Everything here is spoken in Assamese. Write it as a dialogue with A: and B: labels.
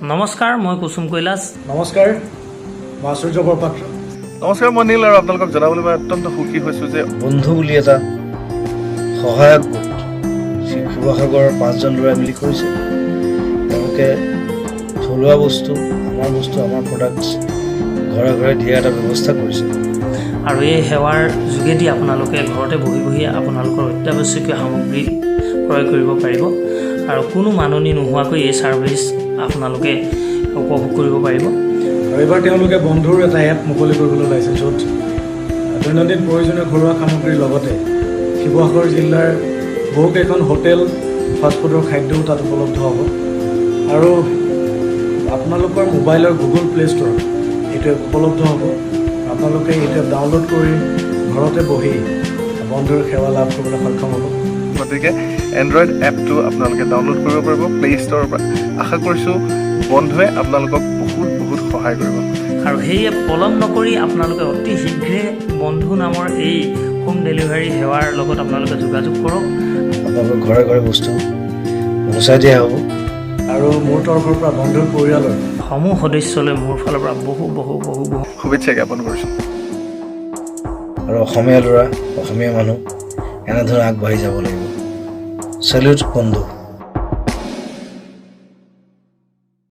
A: নমস্কাৰ, মই কুসুম কৈলাশ।
B: নমস্কাৰ, মই আচুৰ্য বৰপাত্ৰ।
C: নমস্কাৰ, মই নীল আৰু আপোনালোকক জনাবলৈ মই অত্যন্ত সুখী হৈছোঁ যে
D: বন্ধু বুলি এটা সহায়ক গোট শিৱসাগৰৰ পাঁচজন ল'ৰাই মিলি কৰিছে। তেওঁলোকে থলুৱা বস্তু, আমাৰ বস্তু, আমাৰ প্ৰডাক্টছ ঘৰে ঘৰে দিয়াৰ এটা ব্যৱস্থা কৰিছে।
A: আৰু এই সেৱাৰ যোগেদি আপোনালোকে ঘৰতে বহি বহি আপোনালোকৰ অত্যাৱশ্যকীয় সামগ্ৰী ক্ৰয় কৰিব পাৰিব আৰু কোনো মাননি নোহোৱাকৈ এই ছাৰ্ভিচ আপোনালোকে উপভোগ কৰিব পাৰিব।
B: আৰু এইবাৰ তেওঁলোকে বন্ধুৰ এটা এপ মুকলি কৰিবলৈ ওলাইছে, য'ত দৈনন্দিন প্ৰয়োজনীয় ঘৰুৱা সামগ্ৰীৰ লগতে শিৱসাগৰ জিলাৰ বহুকেইখন হোটেল, ফাষ্টফুডৰ খাদ্যও তাত উপলব্ধ হ'ব। আৰু আপোনালোকৰ মোবাইলৰ গুগল প্লে ষ্ট'ৰত এইটো এপ উপলব্ধ হ'ব। আপোনালোকে এইটো এপ ডাউনলোড কৰি ঘৰতে বহি বন্ধুৰ সেৱা লাভ কৰিবলৈ সক্ষম হ'ব।
C: গতিকে এণ্ড্ৰইড এপটো আপোনালোকে ডাউনলোড কৰিব পাৰিব প্লে ষ্ট'ৰৰ পৰা। আশা কৰিছোঁ বন্ধুৱে আপোনালোকক বহুত বহুত সহায় কৰিব।
A: আৰু সেয়ে পলম নকৰি আপোনালোকে অতি শীঘ্ৰে বন্ধু নামৰ এই হোম ডেলিভাৰী সেৱাৰ লগত আপোনালোকে যোগাযোগ কৰক।
D: আপোনালোকৰ ঘৰে ঘৰে বস্তু পহুচাই দিয়া হ'ব।
B: আৰু মোৰ তৰফৰ পৰা বন্ধুৰ পৰিয়ালৰ
A: সমূহ সদস্যলৈ মোৰ ফালৰ পৰা বহু বহু বহু বহু
C: শুভেচ্ছা জ্ঞাপন কৰিছোঁ।
D: আৰু অসমীয়া ল'ৰা, অসমীয়া মানুহ এনেধৰণে আগবাঢ়ি যাব লাগিব। চেলিউট বন্ধু।